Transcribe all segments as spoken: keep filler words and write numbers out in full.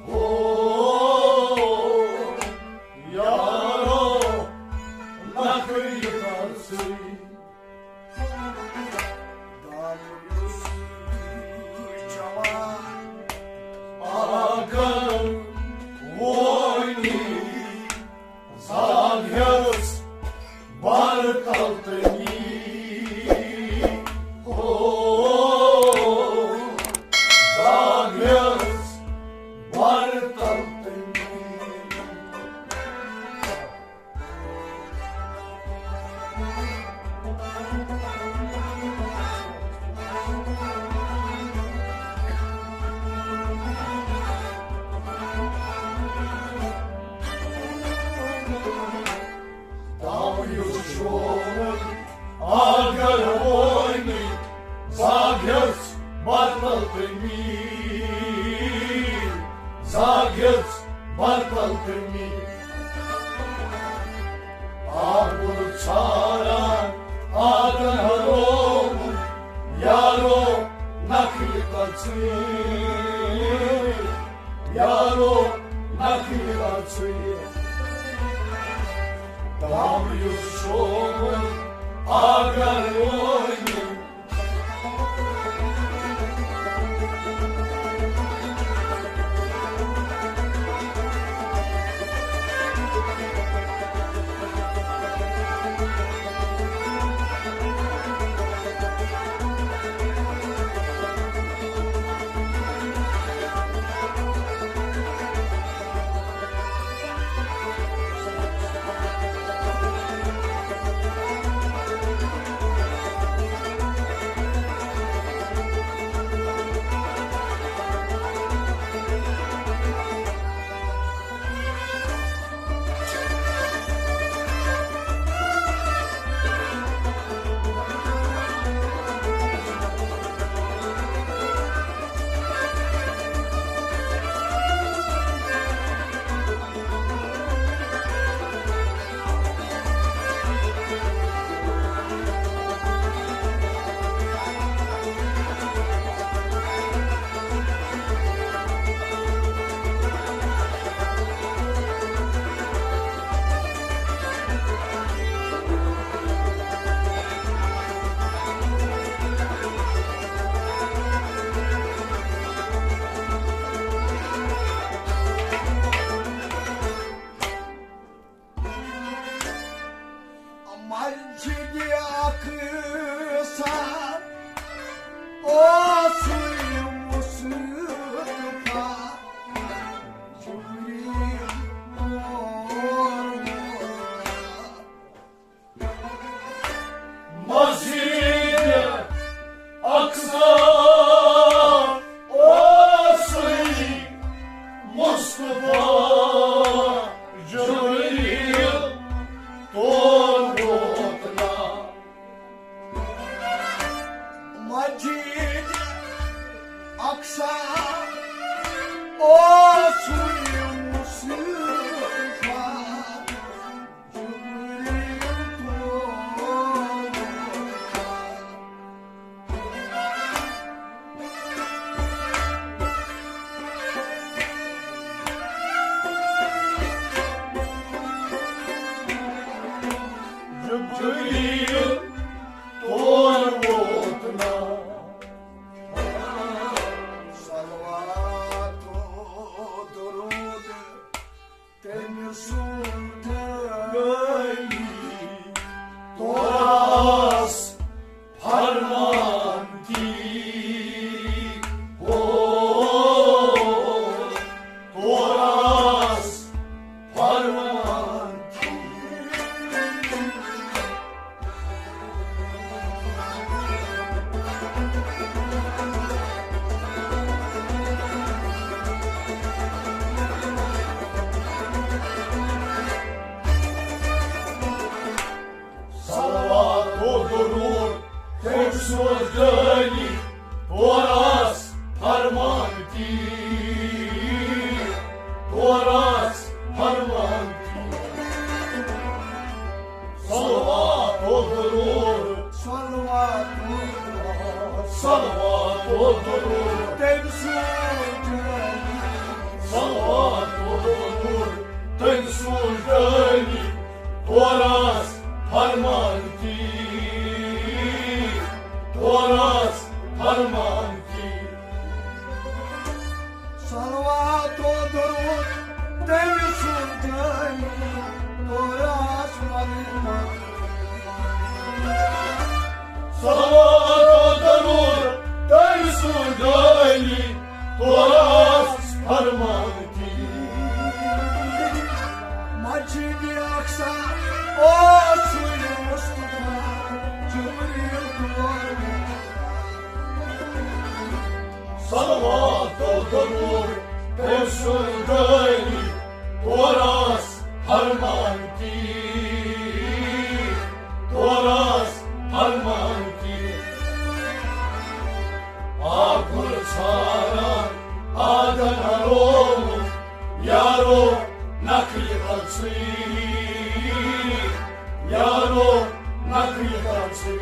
ہو، یارو، نخری ترسٕے۔ دامُن یُس جوان آگن وونی، زاگیس بر تل تمی۔ ہو، زاگیس بر تل تمی۔ داویُک شور اگر وٲنی، زاگیس بدل تمی، زاگیس بدل تمی۔ آگُر ژھاران آگن رووُن، یارو نخری ترسٕے، یارو نخری ترسٕے۔ دامریُک شور آگن وٲنی۔ مسجد اقصی اوسُے مصطفیٰ جبریل تور ووت۔ مسجد اقصی اوسُے مصطفیٰ جبریل تور ووت نا۔ مسجد اقصی اوسُے مصطفیٰ جبریل تور ووت۔ جبریل تور ووت نا۔ صلوات و درود تٔمۍ سُنٛد گٲلی تورس فرمان تی۔ ہو، تورس فرمان تی۔ صلوات و درود تٔمۍ سُنٛد گٲلی تورس فرمان تی، تورس فرمان تی۔ صلوات و درود، صلوات و درود، صلوات تٔمۍ سُنٛد صلوات و درود، تٔمۍ سُنٛد جٲنی تورس فرمان کی، تورس فرمان کی۔ صلوات و درود تٔمۍ سُنٛد جٲنی تورس فرمان۔ صلوات و درود تٔمۍ سُنٛد جٲنی تورس فرمان کی۔ مسجد اقصی اوس سُے مصطفیٰ جبریل تور۔ صلوات و درود تٔمۍ سُنٛد جٲنی تورس فرمان کی، تورس فرمان کی۔ آ گُل ژھاران آدن رومُت، یارو نقلہِ کٔژٕے، یارو نقلہِ کٔژٕے۔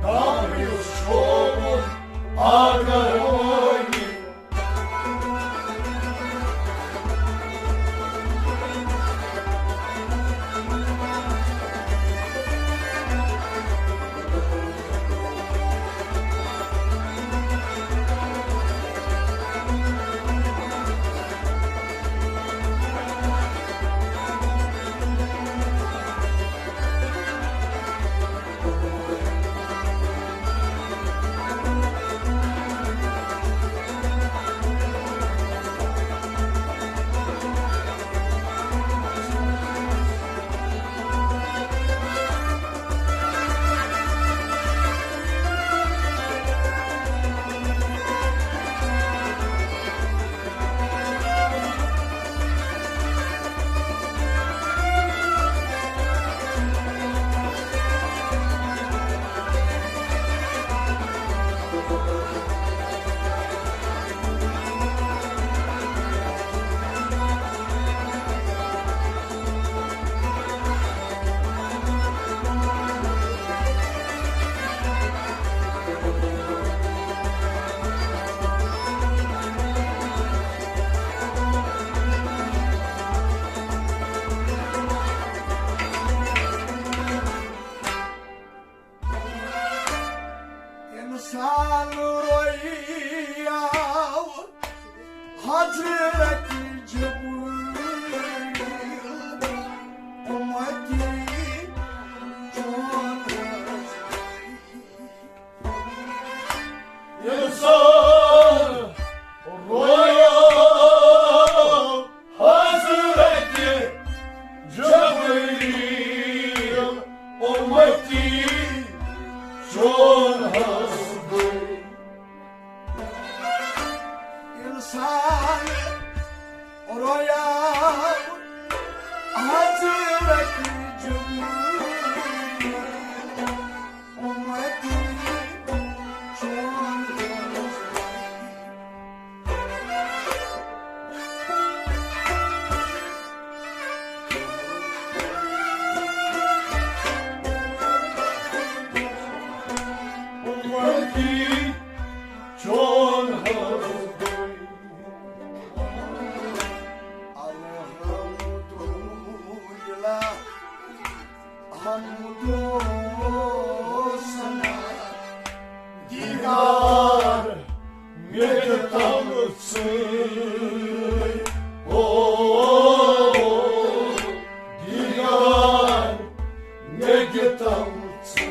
دامنس چھومُت آدن وٲنی۔ انسان رویاو حضرت جبریل، امتی چون حضرت۔ انسان رویاو حضرت جبریل، امتی چون حضرت۔ انسان رویاو حضرت جبریل، امتی چون حضرت۔ امتی چون حضرت۔ الحمدللہ، حمد و ثنا، دیدار مےٚ دِتم ژٕے۔ او، دیدار مےٚ دِتم ژٕے۔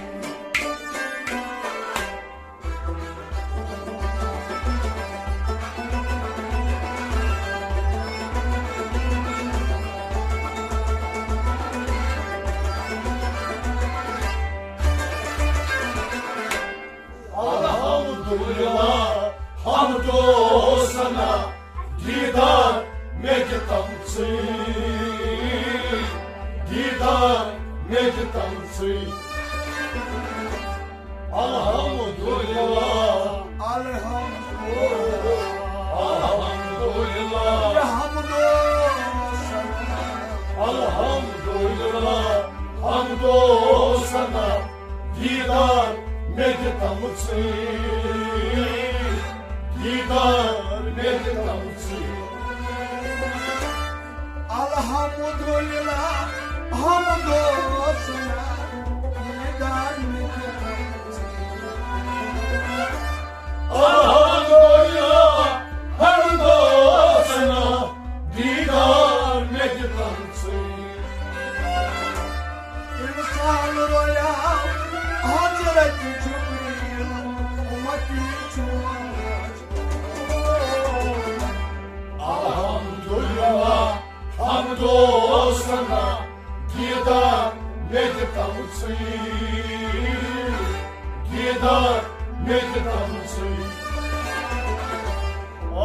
الحمدللہ، حمد و ثنا، دیدار مےٚ دِتم ژٕے، دیدار مےٚ دِتم ژٕے۔ الحمدللہ، الحمدللہ، الحمدللہ، الحمدللہ، حمد و ثنا، دیدار مےٚ دِتم ژٕے۔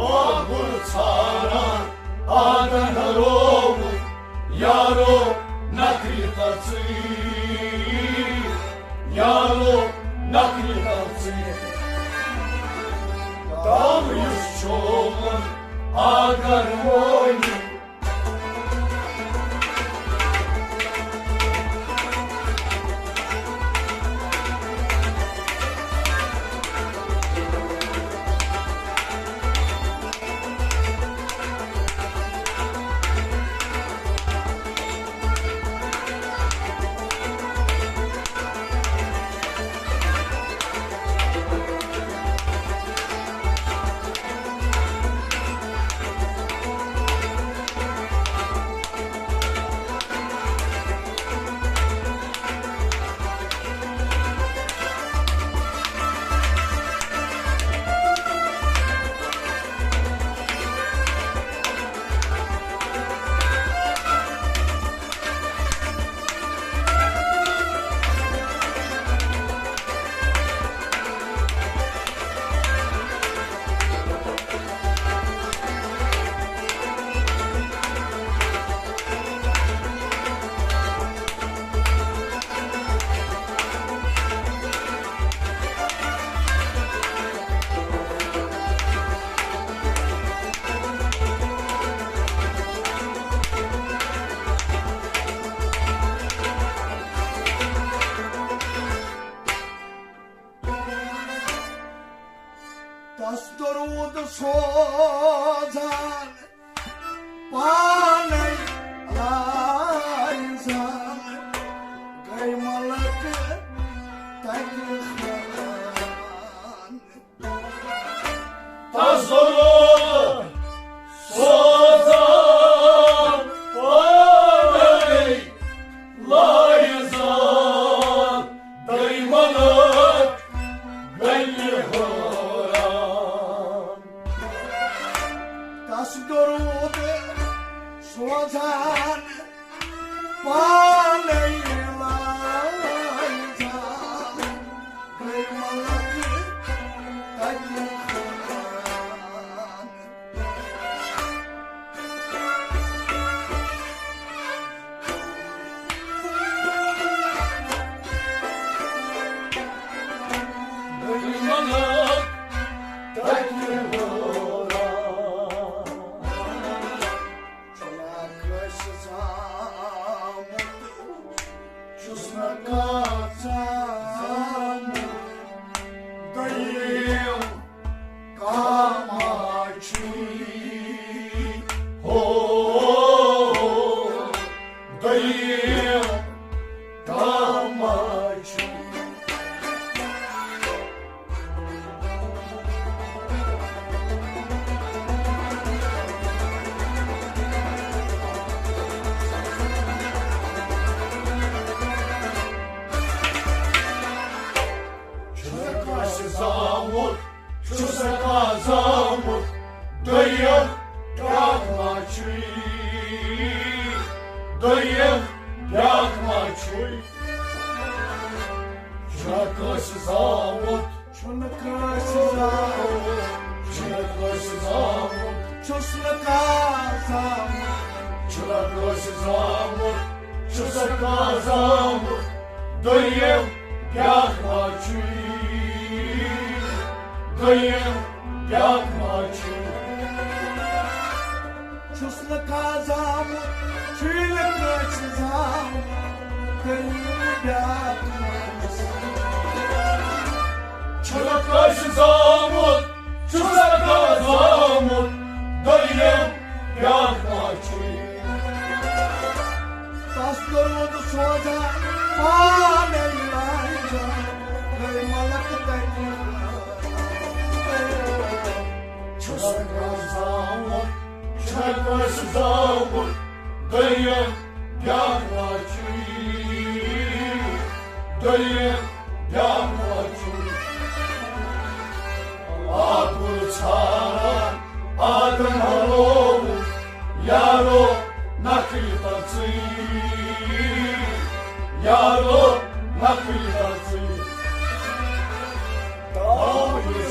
آگُر ژھاران آنگن رووُن، یارو نخرِ ترژٕے، یارو نخرِ ترژٕے۔ دم یُس چھومُن آنگن وٲنی، تس درود سوزان پانے لایزان، گٔے ملک تتہِ خان۔ تس درود سوزان پانے لایزان، گٔے ملک گٔے حٲران۔ تس درود سوزان پانے لایزان، گٔے ملک تتہِ خان۔ چھُس نہٕ کانٛہہ زامُت، دوٚیِم کانٛہہ ما چھُے؟ ہو، دوٚیِم کانٛہہ ما چھُے؟ چھُنہٕ کٲنٛسہِ زامُت، چھُس نہٕ کانٛہہ زامُت، دوٚیِم بیٛاکھ ما چھُے؟ دوٚیِم بیٛاکھ ما چھُے؟ چھُنہٕ کٲنٛسہِ زامُت، چھُنہٕ کٲنٛسہِ زامُت، چھُنہٕ کٲنٛسہِ زامُت، چھُس نہٕ کانٛہہ زامُت، چھُنہٕ کٲنٛسہِ زامُت، چھُس نہٕ کانٛہہ زامُت، دوٚیِم بیٛاکھ ما چھُے؟ دوٚیِم بیٛاکھ ما چھُے؟ چھُس نہٕ کانٛہہ زامُت، چھُے نہٕ کٲنٛسہِ زامُت، دوٚیِم بیٛاکھ ما چھُے؟ چھُنہٕ کٲنٛسہِ زامُت، چھُس نہٕ کانٛہہ زامُت، دوٚیِم بیٛاکھ ما چھُے؟ تس درود سوزان پانے لایزان، گٔے ملک تتہِ خان۔ چھُس نہٕ کٲنٛسہِ زامُت، چھُنہٕ کٲنٛسہِ زامُت، دوٚیِم بیٛاکھ ما چھُے؟ دوٚیِم بیٛاکھ ما چھُے؟ آگُر ژھاران آنگن رووُن، یارو نخرِ ترژٕے، یارو نخرِ ترژٕے۔ داو یُس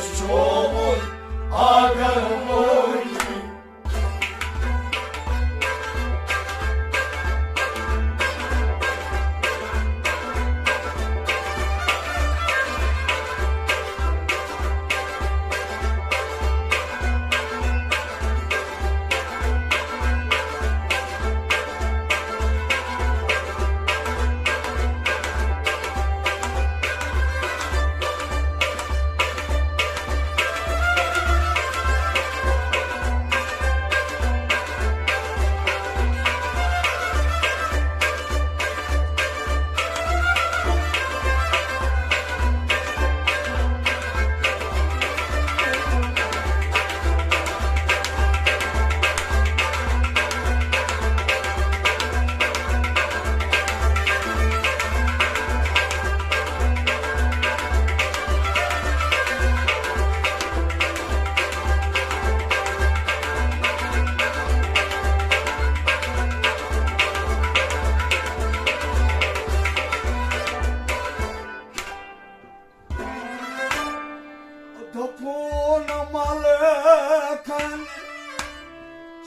اوٚن ملکن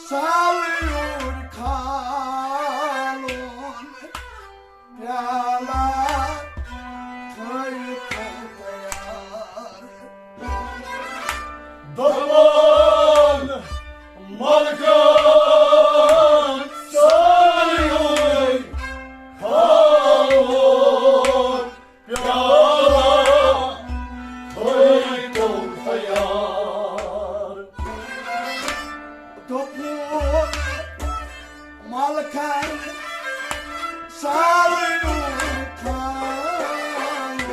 سالٕے اوٗرۍ کھالُن، پیالہ تھٲیِتھ تیار۔ دوٚپُن ملکن سالٕے اوٗرۍ کھالُن، پیالہ تھٲیِو تیار۔ دوٚپُن ملکن سالٕے اوٗرۍ کھالُن،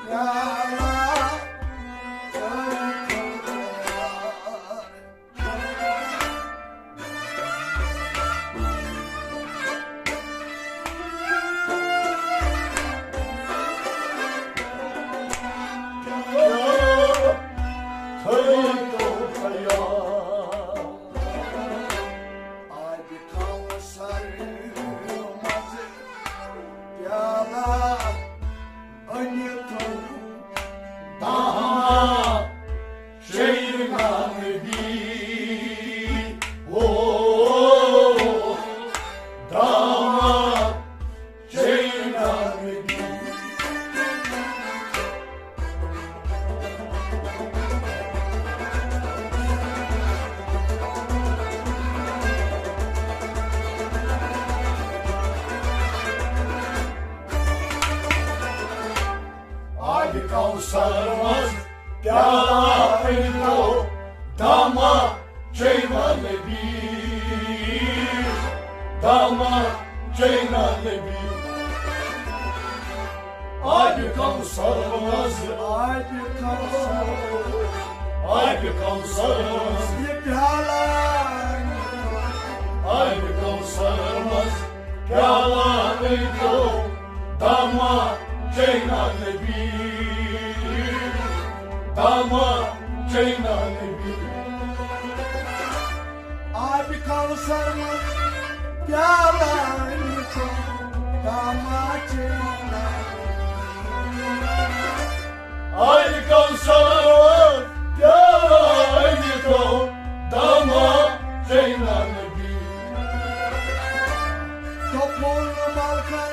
پیالہ تھٲیِو تیار۔ آبِ کوثر منٛز پیالہ أنِتھ دامہ چیٚیہِ نا نبی۔ او، دامہ چیٚیہِ نا نبی۔ آبِ کوثر منٛز پیالہ أنۍتو، دامہ چیٚیہِ نا نبی، دامہ چیٚیہِ نا نبی۔ آبِ کوثر منٛز، آبِ کوثر، آبِ کوثر منٛز یہِ پیالہ، آبِ کوثر منٛز پیالہ أنۍتو، دامہ چیٚیہِ نا نبی، دامہ چیٚیہِ نا نبی۔ آبِ کوثر منٛز پیالہ أنۍتو، دامہ چیٚیہِ نا نبی۔ آبِ کوثر پیالہ أنۍتو، دامہ چیٚیہِ نا نبی۔ دوٚپُن ملکن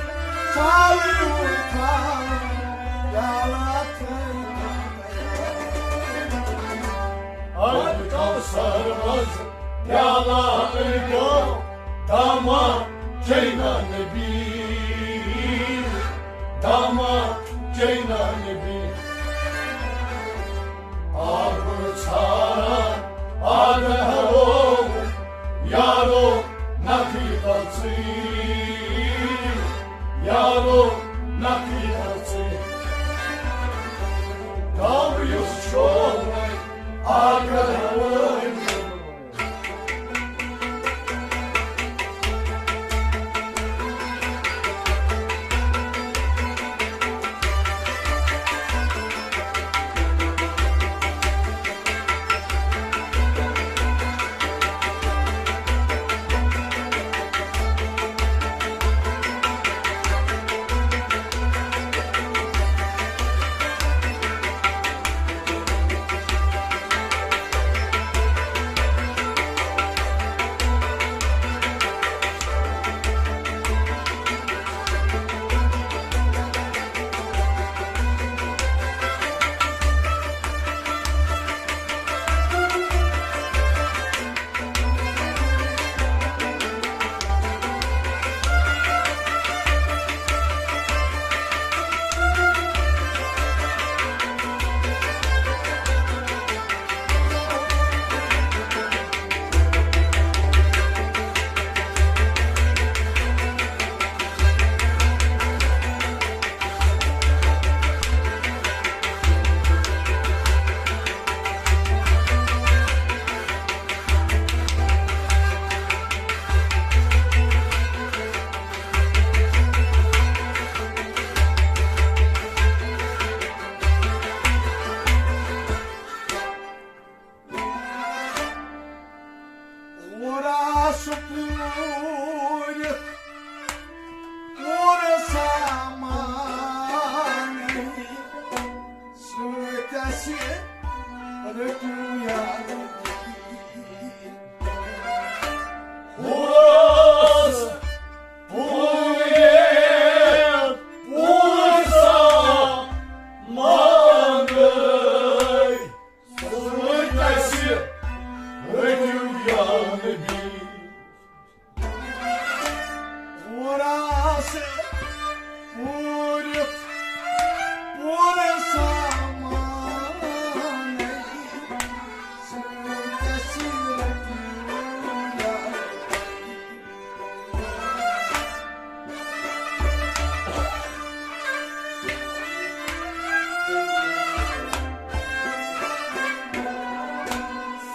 سالٕے اوٗرۍ کھالُن، پیالہ تھٲیِو۔ آبِ کوثر منٛز پیالہ أنۍتو، دامہ چیٚیہِ نا نبی، دامہ چیٚیہِ نا نبی۔ آب ژھاران آگہہ ہو، یارو نکھٕ تلژٕے، یارو نکھٕ تلژٕے۔ گام یُس چھُ وۄنۍ آگہہ وٲلۍ۔ رٔٹِو یاد۔ ہُرس پوٗرِ پوٗرٕ سا مانگے، سُے گژھِ رٔٹِو یا نبی۔ پوٗرٕ آسہِ پوٗرِتھ پوٗرٕ سامان، سُے گژھِ رٔٹِو یا۔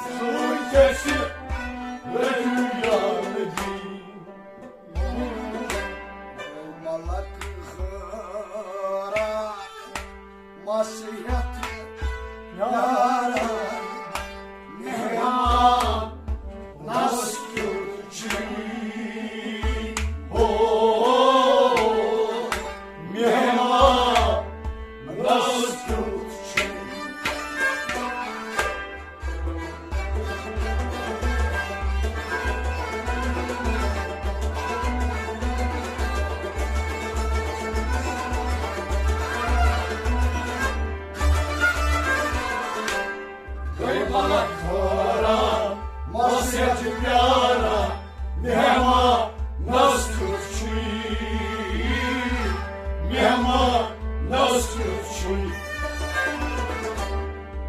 سُے گژھِ رٔٹِو یا نبی۔ ملک ہٲران، مس ہٮ۪تھ پیاران، مہمان نس کیُتھ چھُے۔ ہو، مہمان نس کیُتھ چھُے۔ گٔے ملک حٲران، مس ہٮ۪تھ پیاران، مہمانس کیُتھ چھُے، مہمانس کیُتھ چھُے۔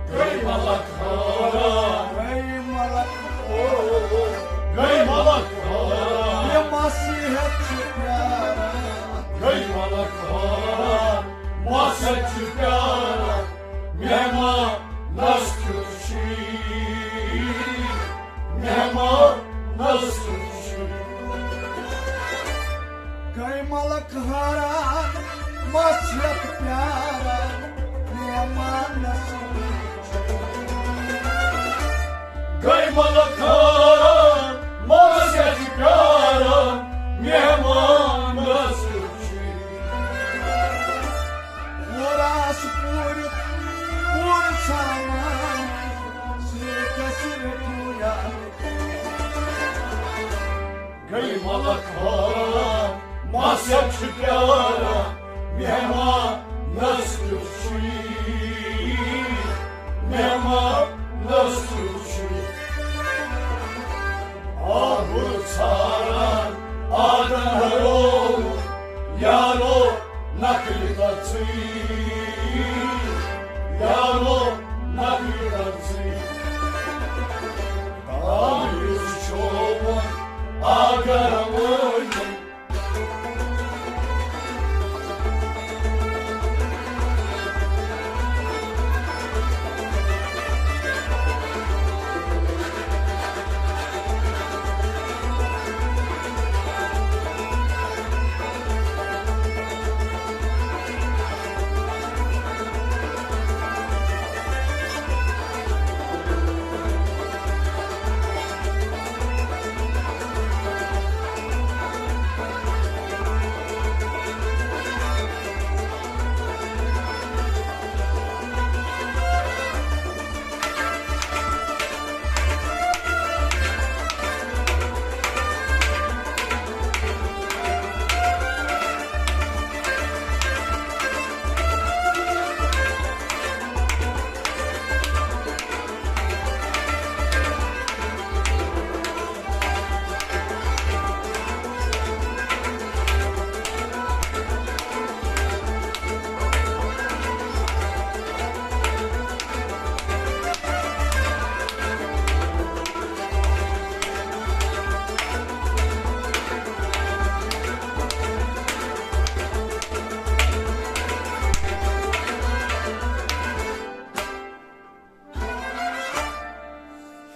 گٔے ملک حٲران۔ گٔے ملک۔ گٔے ملک حٲران۔ یہِ مس ہٮ۪تھ چھُ پیاران۔ گٔے ملک حٲران۔ مس ہٮ۪تھ چھُ پیاران۔ مہمانس کیُتھ چھُے۔ مہمانس کیُتھ چھُے۔ گٔے ملک حٲران، مس ہٮ۪تھ پیاران، مہمانس۔ گٔے ملک حٲران، مس ہٮ۪تھ پیاران، مہمانس۔ وراس پوٗرٕ، پوٗرٕ سامان، سُہ گژھِ رٔٹِو یا۔ گٔے ملک حٲران، مس ہٮ۪تھ چھُ پیاران، مہمانس کیُتھ چھُے، مہمانس کیُتھ چھُے۔ آہُر ژھاران، آنگن ہرو، یارو نقلہِ تژٕے، یارو نقلہِ تژٕے۔ دامِس چھومُت آنگن وٲلۍ۔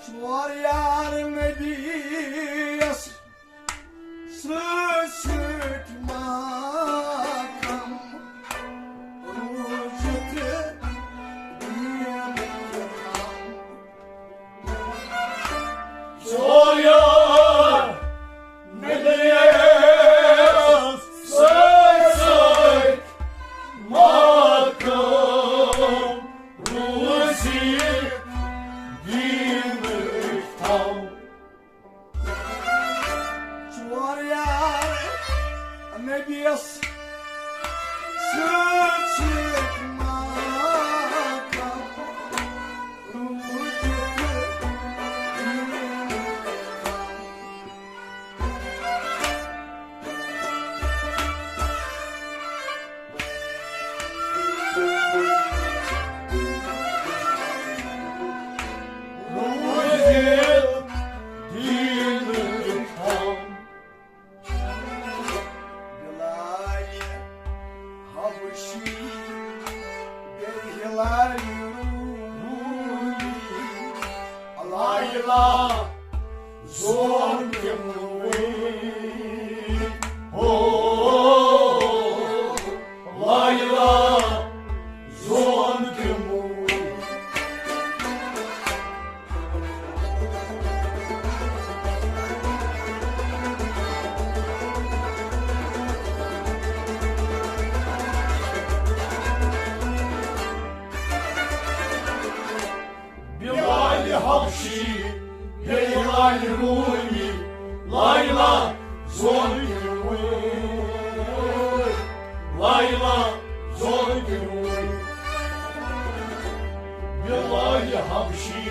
ژور یار نبیَس سۭتۍ سۭتۍ ماتم روٗزِتھ دیٖن کیٛاہ تام۔ ژور یار نبیَس سۭتۍ سۭتۍ ماتم روٗزِتھ لا زون تِموٕے، ہو، لا اله زون تِموٕے۔ بلال حبشی، بیٚیہِ ہلال رومی، لا اله زون تِموٕے، لا اله زون تِموٕے۔ بلال حبشی،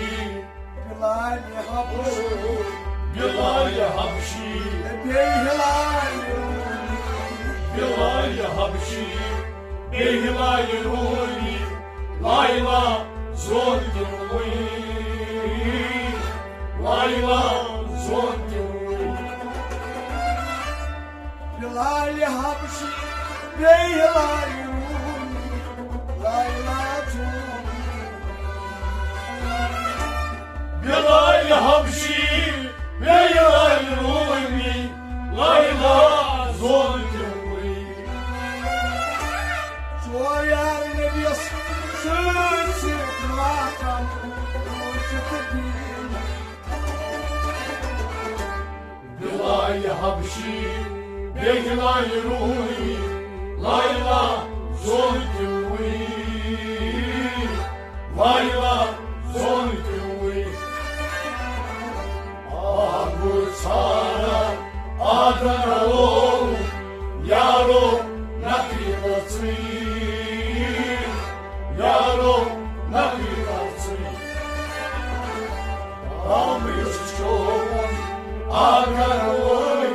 بلال حبشی، بلال حبشی، بیٚیہِ ہلال رومی، بلال حبشی، بیٚیہِ ہلال رومی، لا اله زون تِموٕے، لا اله زون تِموٕے۔ بلال حبشی، بیٚیہِ ہلال رومی، لا اله زون تِموٕے۔ بلال حبشی، بیٚیہِ ہلال رومی، لا اله زون تِموٕے۔ ژور یار نبیَس سۭتۍ سۭتۍ واتان روٗزِتھ دیٖن۔ بلال حبشی، بیٚیہِ ہلال رومی، لا اله زون تِموٕے، لا اله زون تِموٕے۔ آ گُر ژھانڈان آدن رلو، یارو نقلی نژٕے، یارو نقلی نژٕے۔ آمرِس چون آدن وٲلۍ۔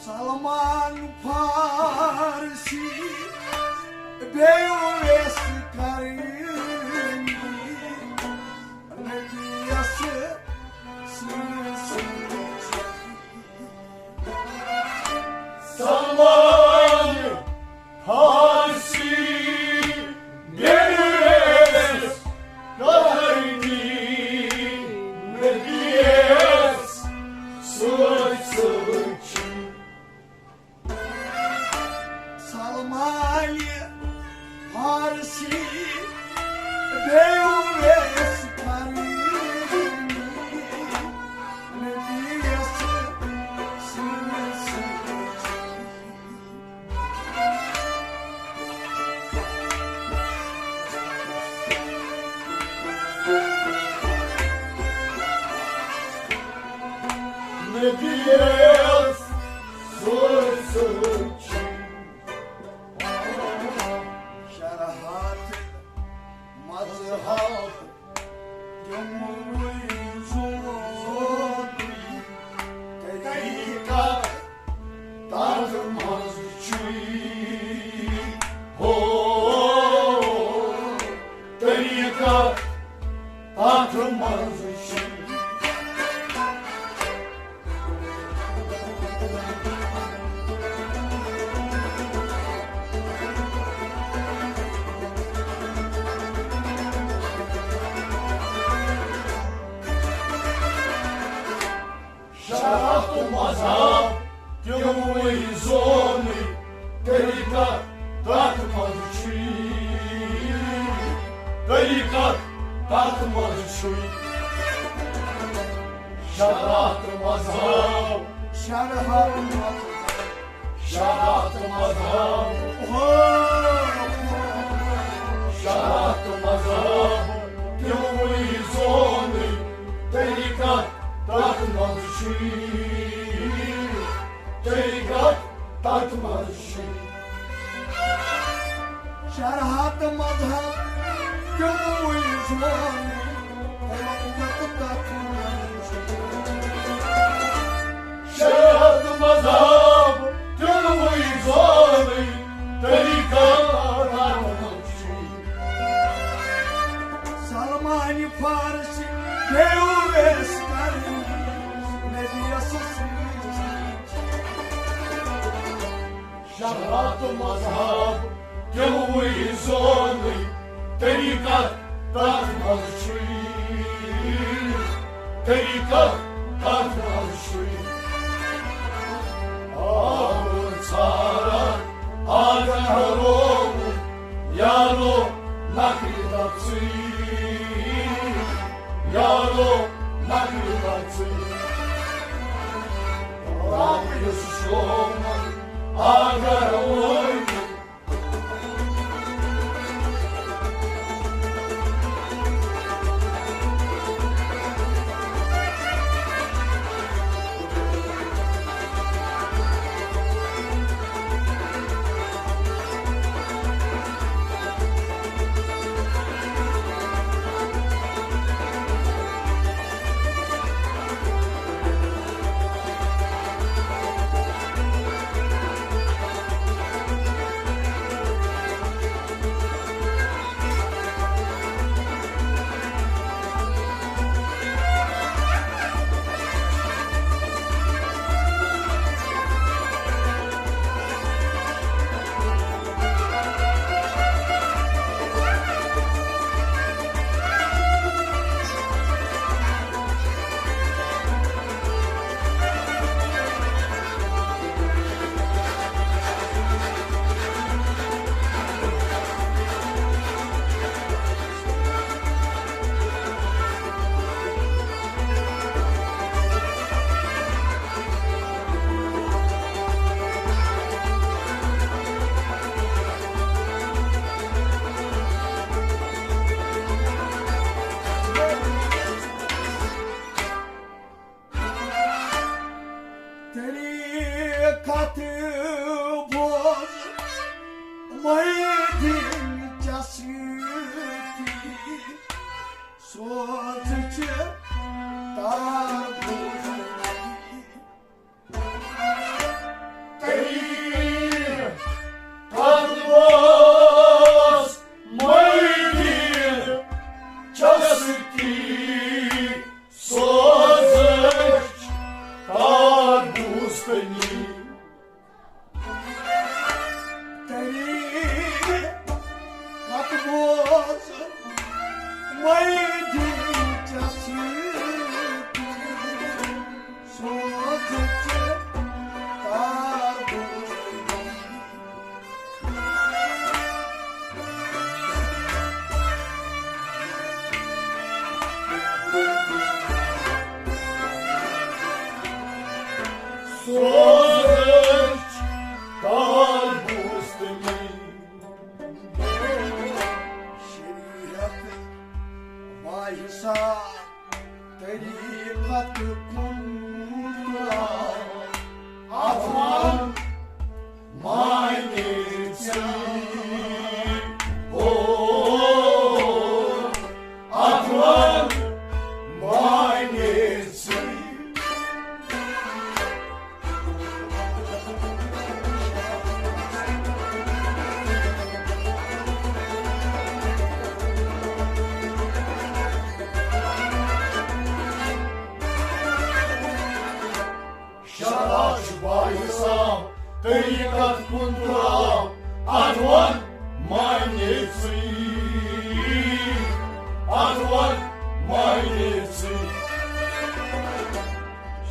سلمان فارسی، بیٚیہِ اویس کرنی، نبیَس سۭتۍ سۭتۍ۔ سلمان فارسی، بیٚیہِ اویس کرنی، نبیَس سۭتۍ سۭتۍ چھِ۔ سلمان فارسی، بیٚیہِ اویس کرنی، نبیَس سۭتۍ سۭتۍ۔ نبیَس سۭتۍ سۭتۍ چھِ۔ شرحات مذہب اتھ منٛز چھُے شرعت مذہب۔ شرعت مذہب۔ شرعت مذہب۔ ہو۔ شرعت مذہب۔ تِموٕے زونٕے طریقت تتھ منٛز چھُے۔ طریقت تتھ منٛز چھُے۔ شرعت مذہب تِموٕے زونٕے طریقت تتھ منٛز چھُے۔ شرعت مذہب تِموٕے زونٕے طریقت تتھ منٛز چھُے۔ سلمان فارسی بیٚیہِ ویس کرنی نبیَس سۭتۍ۔ شرعت مذہب تِموٕے زونٕے طریقت تتھ منٛز چھُے۔ طریقت تتھ منٛز چھُے۔ آب ژھاران آگاہ رووُن یارو نقلہِ تَژٕے۔ یارو نقلہِ تَژٕے۔ آب یُس شومن آگاہ رووُن۔ طریقت بوز مٔہۍ دِن ژےٚ سۭتی، سوزٕچ تار بوز۔ طریقت بوز مٔہۍ دِن ژےٚ سۭتی، سوزٕچ تار بوزتنی۔ طریقت بوز مٔہۍ دِن ژےٚ سۭتی، سوزٕچ تار بوزتنی۔ سوزٕچ تار بوزتنی۔ شریعت باحساب طریقت کُن تُلان، اتھ وَن معنی ژٕے۔ او، اتھ وَن معنی ژٕے۔ شرع چھُ باحساب طریقت کُن تُلان، اتھ وَن معنی ژٕے، اتھ وَن معنی ژٕے۔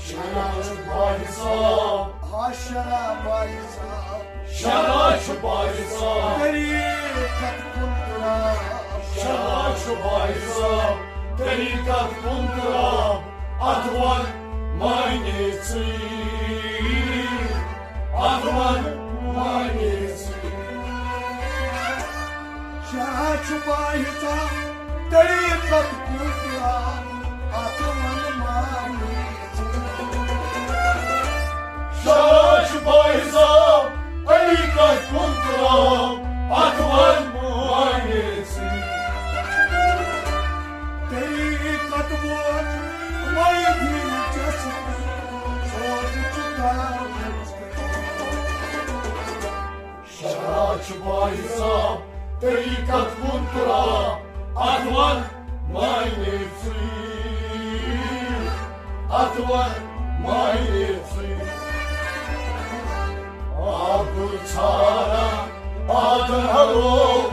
شرع چھُ باحساب۔ آ، شرع باحساب۔ شرع چھُ باحساب۔ طریقت کُن تُلان۔ شرع چھُ بھائی صاحب طریٖقت کُن ترٛاو، اَتھ وَن معنی ژٕے، اَتھ وَن معنی ژٕے۔ شاہ چھُ بھائی صاحب طریٖقت کُن ترٛاو، اَتھ وَن معنی ژٕے۔ شاہ چھُ بھائی صاحب طریٖقت کُن ترٛاو، اَتھ وَن معنی ژٕے۔ طریٖقت ووت مٔیدی چس، سوز چھُ کاغذ۔ شاہ چھُ بھائی صاحب طریٖقت کُن ترٛاو، اَتھ وَن معنی ژٕے، اَتھ وَن معنی ژٕے۔ آب ژھاران آدر ہلو،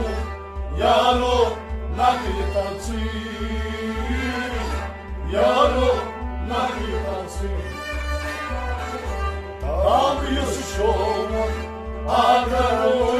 یارو نقل تَل ژٕے، یارو نقل تَل ژٕے۔ آب یُس شومُت آدر ہلو۔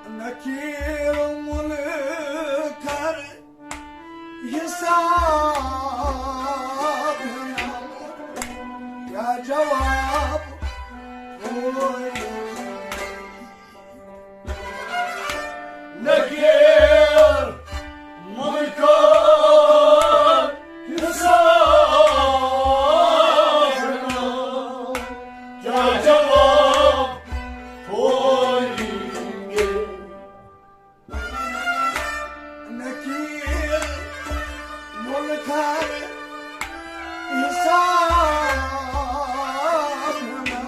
نکیر منکر حساب ہنا، کیا جواب ہوئے؟ نکیر منکر حساب ہنا، کیا جواب ہوئیں گے؟ نکیر منکر حساب ہنا،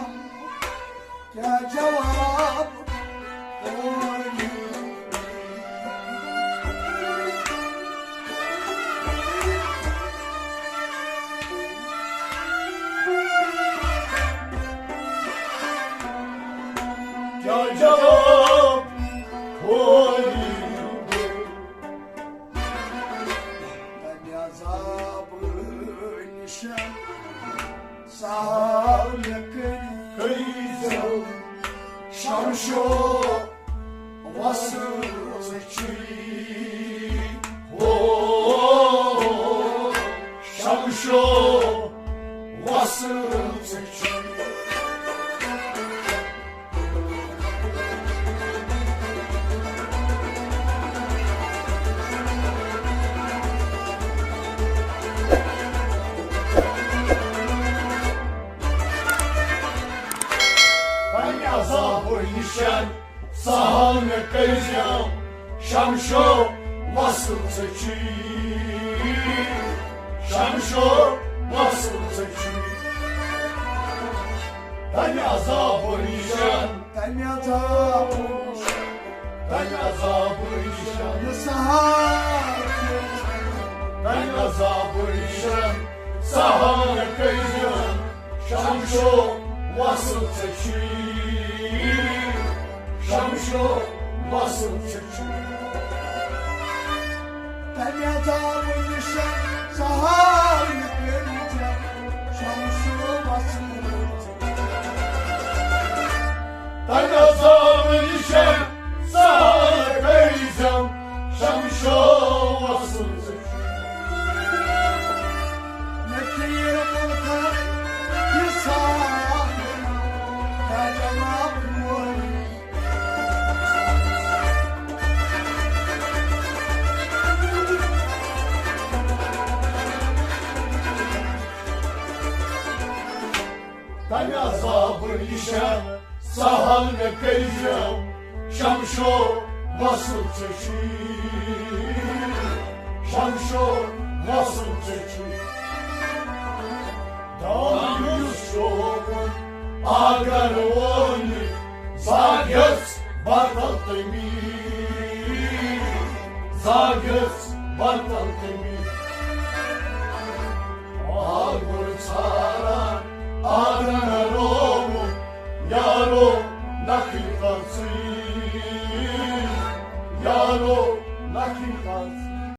کیا جواب ہوئیں گے؟ کیا جواب ہوئی؟ تمہِ عذابہٕ نِشن سہل کٔرِو۔ کٔرِو۔ شمشو وصل ژےٚ چھُے۔ ہو، شمشو وصل ژےٚ چھُے۔ تمہِ عذابہٕ نِشن سہل مےٚ کٔرۍزٮ۪م، شمشو وصل ژےٚ چھُے، شمشو وصل ژےٚ چھُے۔ تمہِ عذابہٕ نِشن، تمہِ عذابہٕ نِشن، تمہِ عذابہٕ نِشن، سہل، تمہِ عذابہٕ نِشن سہل مےٚ کٔرۍزٮ۪م۔ شمشو وصل ژےٚ چھُے، شمشو وصل ژےٚ چھُے۔ تمہِ عذابہٕ نِشن سہل کٔرۍزٮ۪م، شمشو وصل ژےٚ چھُے۔ تمہِ عذابہٕ نِشن سہل کٔرۍزٮ۪م، شمشو وصل ژےٚ چھُے۔ نکیر منکر عذاب یہِ چھا سہل مےٚ کٔرۍزیو، شمشو وصل ژےٚ چھُے، شمشو وصل ژےٚ چھُے۔ دام یُس چومُت اگر وونہِ، سا گٔژھ بدل تٔمی، سا گٔژھ بدل تٔمی۔ آگر ژھاران آگر رومُت، یارو نخلہِ